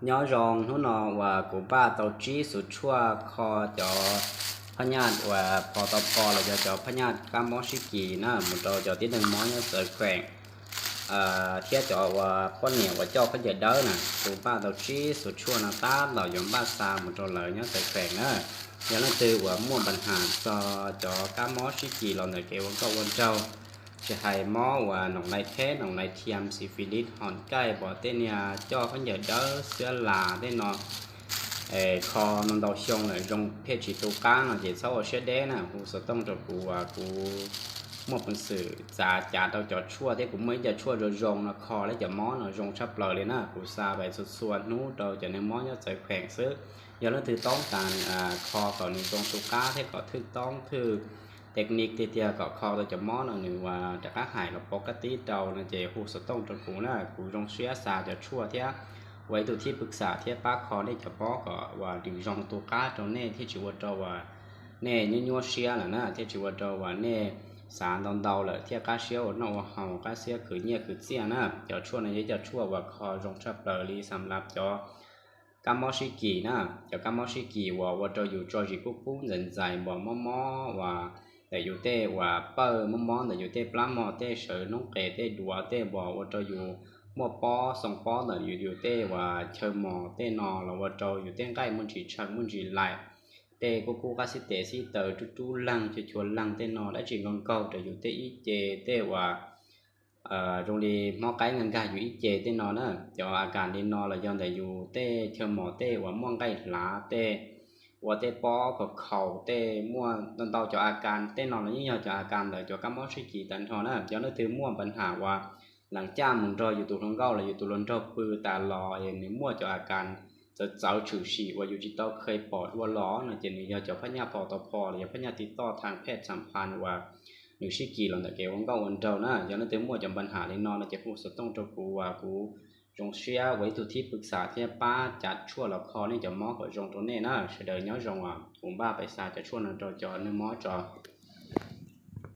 Nyob zoo, hnub no uas kuv npaj tau tsib xuv tshuaj kho cov phab nyaj uas pho tau pho los yog cov phab nyaj kab mob sib kis na mus rau cov tib neeg mob nyob txawv kheem thiab cov uas poj niam uas coj khaub ncaws dawb na. Kuv npaj tau tsib xuv tshuaj no tab tom yuav npaj xa mus rau lawv nyob txawv kheem na. Yog leej twg uas muaj npa nham txog cov kab mob sib kis los ntawm kev ua nkauj ua nraug, tsis hais mob uas noom lais theb, noom lais thiam, xi filis, hom kaij, pom tej niag coj khaub ncaws dawb, xiab las tej no kho no ntau xyoo lawm zoo phem tsis tu qab no ces txhob ua siab deb na, hu xov tooj rau kuv uas kuv muaj peev xwm txav cav rau cov tshuaj thiab kuv muaj ib co tshuaj zoo zoo no kho lawv cov mob no zoo tshaj plaws li na. Kuv xa pais txhua txhua hnub rau cov neeg mob nyob txawv kheem xwb. Yog leej twg toob tas kho kom nws zoo tu qab thiab kom thwj toob thwj technique tiag tiag kom kho tau cov mob no nws uas rov qab hais los pauv kab tib rau no ces hu xov tooj rau kuv na, kuv zoo siab xa cov tshuaj thiab ua ib tug thib pwv xam thiab pab kho nej cov mob kom uas nws zoo tu qab rau nej thiaj tsis ua rau uas nej nyuaj nyuaj siab lawm na, thiaj tsis ua rau uas nej xav ntau ntau lawm thiaj qab siab ua noj ua haus, qab siab khwv nyiaj khwv txiaj na. Cov tshuaj no yog ib co tshuaj uas kho zoo tshaj plaws li xam lav cov kab mob sib kis na. Cov kab mob sib kis uas ua rau yus tso zis kub kub ntxais ntxais npos mob mob uas ntawm yus tej uas pawj, mob mob ntawm yus tej plab mog, tej sawv noob qes, tej duav, tej npos ua rau yus muaj pob xoo pob ntawm yus tej uas chaw mos tej no los ua rau yus tej nqaij muaj ntsis tshaw muaj ntsis laim, tej kub kub qab xib tes xib taw rub rub leeg chua chua leeg tej no dab tsi nkaug nkaug rau yus tej ib ce tej uas zoo li mob qaib nkag nkag yus ib ce tej no na. Cov a kas li no los yog ntawm yus tej chaw mos tej uas muaj nqaij hlav tej, ua tej pob khaus khaus tej, muaj ntau ntau cov a kas tej no los yeej yog cov a kas ntawm cov kab mob sib kis tag nrho na. Cov leej twg muaj npa nham uas lees caj mus nrog yus tus hluas nkauj los yus tus hluas nraug pw tas los nws muaj cov a kas txawv txawv tshwm sim uas yus tsis tau kheev pom dua los no ces nws yog cov phab nyaj pho tau pho los yog phab nyaj tiv toj thaj phej xam phan uas nws sib kis los ntawm kev ua nkauj ua nraug na. Yog leej twg muaj cov npa nham li no no ces hu xov tooj rau kuv uas kuv zoo siab ua ib tug thib pwv xam thiab pab cav tshuaj los kho nej cov mob kom zoo rau nej na. Sawv daws nyob zoo os, kuv npaj pais xa cov tshuaj no rau cov neeg mob tso.